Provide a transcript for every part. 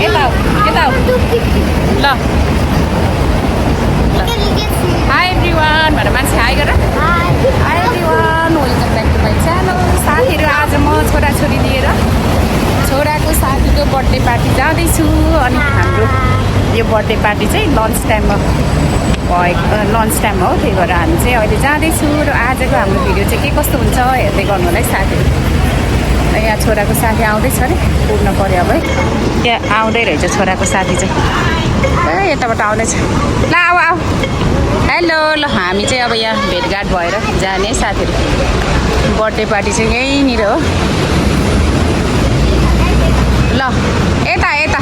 यता ल high everyone भनेर मान्छे हाई गर hi everyone welcome back to my channel. साथीहरू आज म छोराछोरी लिएर छोराको साथीको बर्थडे पार्टी जाँदैछु। अनि हाम्रो यो बर्थडे पार्टी चाहिँ लन्च टाइममा हो, त्यही भएर हामी चाहिँ अहिले जाँदैछु। र आजको हाम्रो भिडियो चाहिँ के कस्तो हुन्छ हेर्दै गर्नु होला है साथीहरू। यहाँ छोराको साथी आउँदैछ अरे, पुग्न पऱ्यो अब है। त्यहाँ आउँदै रहेछ छोराको साथी चाहिँ, यताबाट आउँदैछ। ल आऊ आऊ, हेलो। ल हामी चाहिँ अब यहाँ भेटघाट भएर जाने साथीहरू। बर्थडे पार्टी चाहिँ यहीँनिर हो। ल यता यता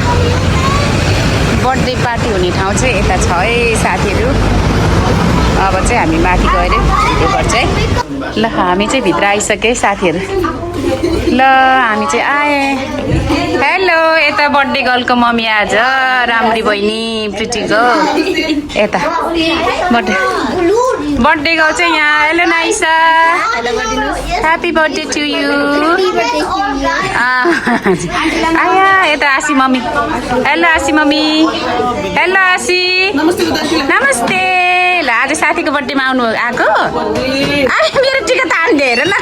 बर्थडे पार्टी हुने ठाउँ चाहिँ यता छ है साथीहरू। अब चाहिँ हामी माथि गएर भिडियो गर्छ है। ल हामी चाहिँ भित्र आइसक्यो साथीहरू। ल हामी चाहिँ आएँ। हेलो, यता बर्थडे गर्लको मम्मी आज राम्री बहिनी प्रिटी गर्ल यता बर्थडे गर्ल चाहिँ यहाँ। Hello Naisa, happy birthday to you. आया यता आसी मम्मी। हेलो आसी मम्मी। हेलो आसी, नमस्ते। ल आज साथीको बर्थडेमा आउनु आएको। मेरो टिका तान्दै हेर न।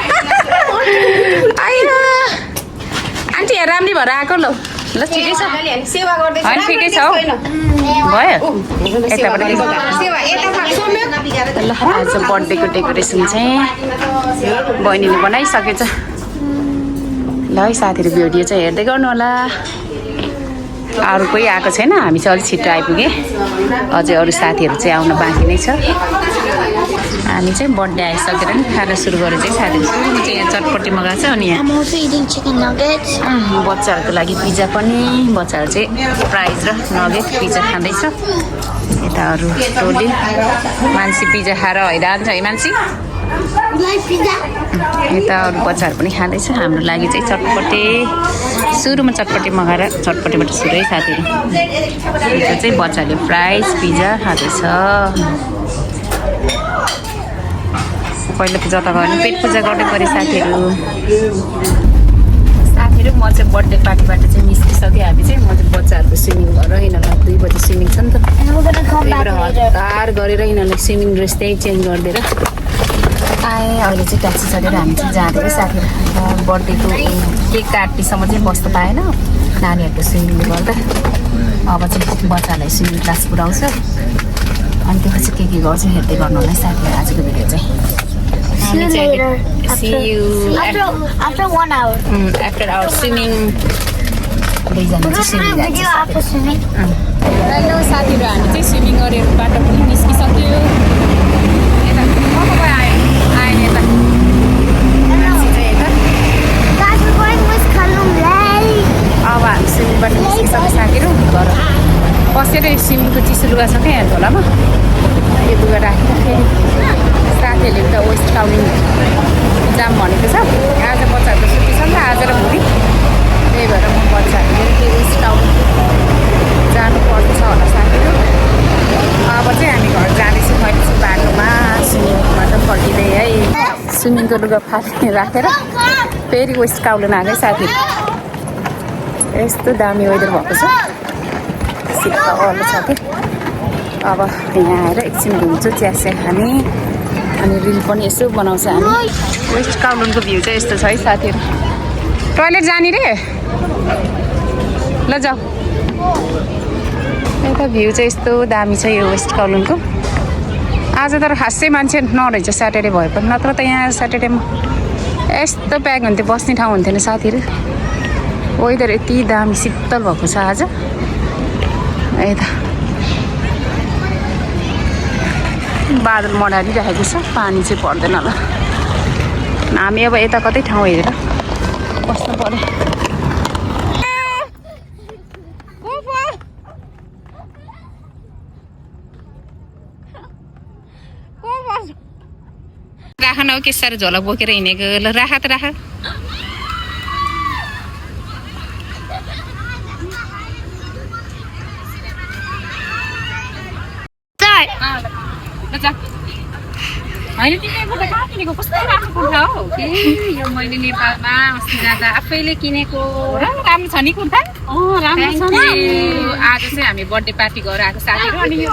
आयो आन्टी यहाँ राम्री भएर आएको। ल ल ठिकै छ, होइन ठिकै छ हौ, भयो यताबाट। ल आज बर्थडेको डेकोरेसन चाहिँ बहिनीले बनाइसकेछ। ल है साथीहरू, भिडियो चाहिँ हेर्दै गर्नु होला। अरू कोही आएको छैन, हामी चाहिँ अलिक छिट्टो आइपुगेँ। अझै अरू साथीहरू चाहिँ आउनु बाँकी नै छ। हामी चाहिँ बर्थडे आइसकेर नि खाना सुरु गरेर चाहिँ साथीहरू सुरुमा चाहिँ यहाँ चटपटी मगाएको छ। अनि यहाँ बच्चाहरूको लागि पिज्जा पनि, बच्चाहरू चाहिँ फ्राइज र नगेट पिज्जा खाँदैछ। यता अरू टोली मान्छे पिज्जा खाएर हैरान छ है मान्छे। यता अरू बच्चाहरू पनि खाँदैछ। हाम्रो लागि चाहिँ चटपटे, सुरुमा चटपटे मगाएर चटपटेबाट सुरु है साथीहरू। यता चाहिँ बच्चाहरूले फ्राइज पिज्जा खाँदैछ। पहिला त जता गयो भने पेट पूजा गर्दै पऱ्यो साथीहरू। साथीहरू म चाहिँ बर्थडे पार्टीबाट चाहिँ निस्किसकेँ। हामी चाहिँ म चाहिँ बच्चाहरूको स्विमिङ गरेर यिनीहरूलाई 2 बजी स्विमिङ छ नि त, हतार गरेर यिनीहरूलाई स्विमिङ ड्रेस त्यही चेन्ज गरिदिएर आएँ। अहिले चाहिँ ट्याक्सी चढेर हामी चाहिँ जाँदै साथीहरू। बर्थडेको केक काट्नेसम्म चाहिँ बस्नु पाएन नानीहरूको स्विमिङले गर्दा। अब चाहिँ बच्चाहरूलाई स्विमिङ क्लास पुऱ्याउँछ। अनि त्यसपछि के गर्छु हेर्दै गर्नु होला साथीहरू आजको भिडियो चाहिँ। See you later. After 1 hour. After our swimming. After swimming. Hello साथीहरू, हामी चाहिँ स्विमिङ गरेर बाटो पनि निस्किसक्यो। यता आयो यता मान्छे चाहिँ यता। अब हामी स्विमिङबाट निस्किसक्यो साथीहरू। घर बसेर स्विमिङको चिसो लुगा छ क्या यहाँ झोलामा, यो लुगा राखेर फेरि साथीहरूले त वेस्ट टाउनिङ जाम भनेको छ। आज बच्चाहरूको छुट्टी छ नि त, आज र भोलि। त्यही भएर म बच्चाहरूले त्यो वेस्ट टाउन जानुपर्छ होला साथीहरू। अब चाहिँ हामी घर जाँदैछौँ। मैले चाहिँ बाटोमा स्विमिङमा त पल्टिँदै है स्विमिङको लुगा फाल्ने राखेर फेरि वेस्ट टाउन आएको साथीहरू। यस्तो दामी वेदर भएको छ, शीतल छ कि। अब यहाँ आएर एकछिन घुम्छु, चिया खाने, अनि रिल पनि यसो बनाउँछ हामी। वेस्ट काउलनको भ्यू चाहिँ यस्तो छ है साथीहरू। टोइलेट जाने रे, ल जाऊ। यता भ्यू चाहिँ यस्तो दामी छ यो वेस्ट काउलनको। आज तर खासै मान्छे नरहेछ स्याटरडे भए पनि, नत्र त यहाँ स्याटरडेमा यस्तो प्याक हुन्थ्यो, बस्ने ठाउँ हुन्थेन साथीहरू। वेदर यति दामी शीतल भएको छ आज। यता बादल मडारिरहेको छ, पानी चाहिँ पर्दैन होला। हामी अब यता कतै ठाउँ हेरेर बस्नु पर्यो। राख न, के साह्रो झोला बोकेर हिँडेको। ल राख त राख। होइन तिमीले कुर्ता कहाँ किनेको कस्तो राम्रो कुर्ता हो यो मैले नेपालमा अस्ति जाँदा आफैले किनेको राम्रो छ नि कुर्ता राम्रो छ आज चाहिँ हामी बर्थडे पार्टी गरेर आएको साथीहरू अनि यो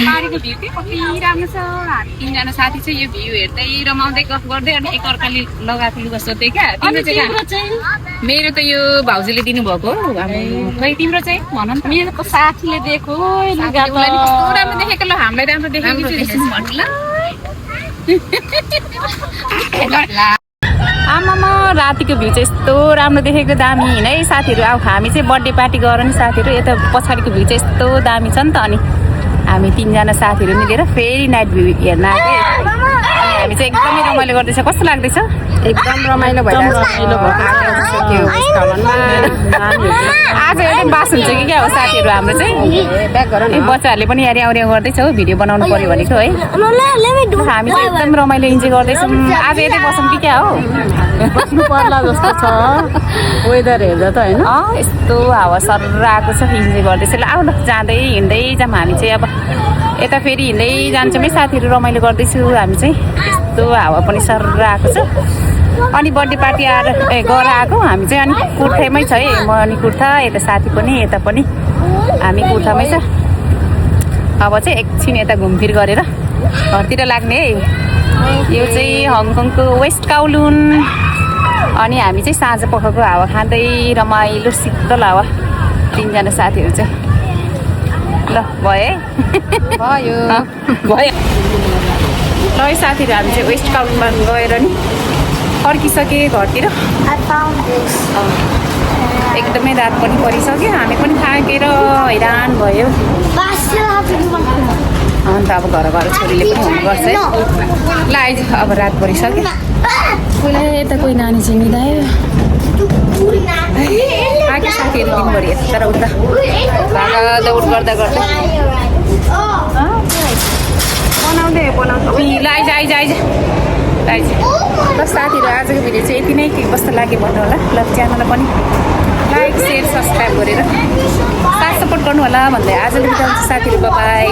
बारीको भ्यू चाहिँ कति राम्रो छ हामी 3जना साथी चाहिँ यो भ्यू हेर्दै रमाउँदै गफ गर्दै अनि एकअर्काले लगाएको लुगा सोध्दै क्या तिम्रो चाहिँ मेरो त यो भाउजूले दिनुभएको खै तिम्रो चाहिँ भन न मेरो त साथीले दिएको लुगा उसलाई नि कस्तो राम्रो देखेको ल हामीलाई राम्रो देखेको भन्नु ल आमामा रातिको भ्यू चाहिँ यस्तो राम्रो देखेको दामी होइन है साथीहरू अब हामी चाहिँ बर्थडे पार्टी गर नि साथीहरू यता पछाडिको भ्यू चाहिँ यस्तो दामी छ नि त अनि हामी 3जना साथीहरू मिलेर फेरि नाइट भ्यू हेर्न आएको अनि हामी चाहिँ एकदमै रमाइलो गर्दैछ कस्तो लाग्दैछ एकदम रमाइलो भइरहेको आज एकदम बास हुन्छ कि क्या हो साथीहरू हाम्रो चाहिँ बच्चाहरूले पनि यारी आउरे गर्दैछ हो भिडियो बनाउनु पर्यो भनेको है हामी चाहिँ एकदम रमाइलो इन्जोय गर्दैछौँ आज यतै बसौँ कि क्या हो बस्नु पर्ला जस्तो छ वेदर हेर्दा त होइन यस्तो हावा सर आएको छ इन्जोय गर्दैछ ल आऊ ल जाँदै हिँड्दै जाऊँ हामी चाहिँ अब यता फेरि हिँड्दै जान्छौँ है साथीहरू रमाइलो गर्दैछु हामी चाहिँ यस्तो हावा पनि सर आएको छ अनि बर्थडे पार्टी आएर गएर आएको हामी चाहिँ अनि कुर्थैमै छ है म अनि कुर्था यता साथी पनि यता पनि हामी कुर्थामै छ अब चाहिँ एकछिन यता घुमफिर गरेर घरतिर लाग्ने है यो चाहिँ हङकङको वेस्ट काउलुन अनि हामी चाहिँ साँझ पखको हावा खाँदै रमाइलो शीतल हावा 3जना साथीहरू चाहिँ ल भयो भयो ल है साथीहरू हामी चाहिँ वेस्ट काउलुनमा गएर नि फर्किसके घरतिर एकदमै रात पनि परिसक्यो हामी पनि थाकेर हैरान भयो अन्त अब घर छोरीले पनि हुनुपर्छ है ल आइज अब रात परिसक्यो कोही यता कोही नानी चाहिँ मिलायो आएको साथीहरू दिनभरि यता उता भागा दौड गर्दा गर्दा बनाउँदै आइज ल साथीहरू आजको भिडियो चाहिँ यति नै के कस्तो लाग्यो भन्नु होला ल च्यानललाई पनि लाइक सेयर सब्सक्राइब गरेर साथ सपोर्ट गर्नु होला भन्दै आजको भिडियो साथीहरू बाई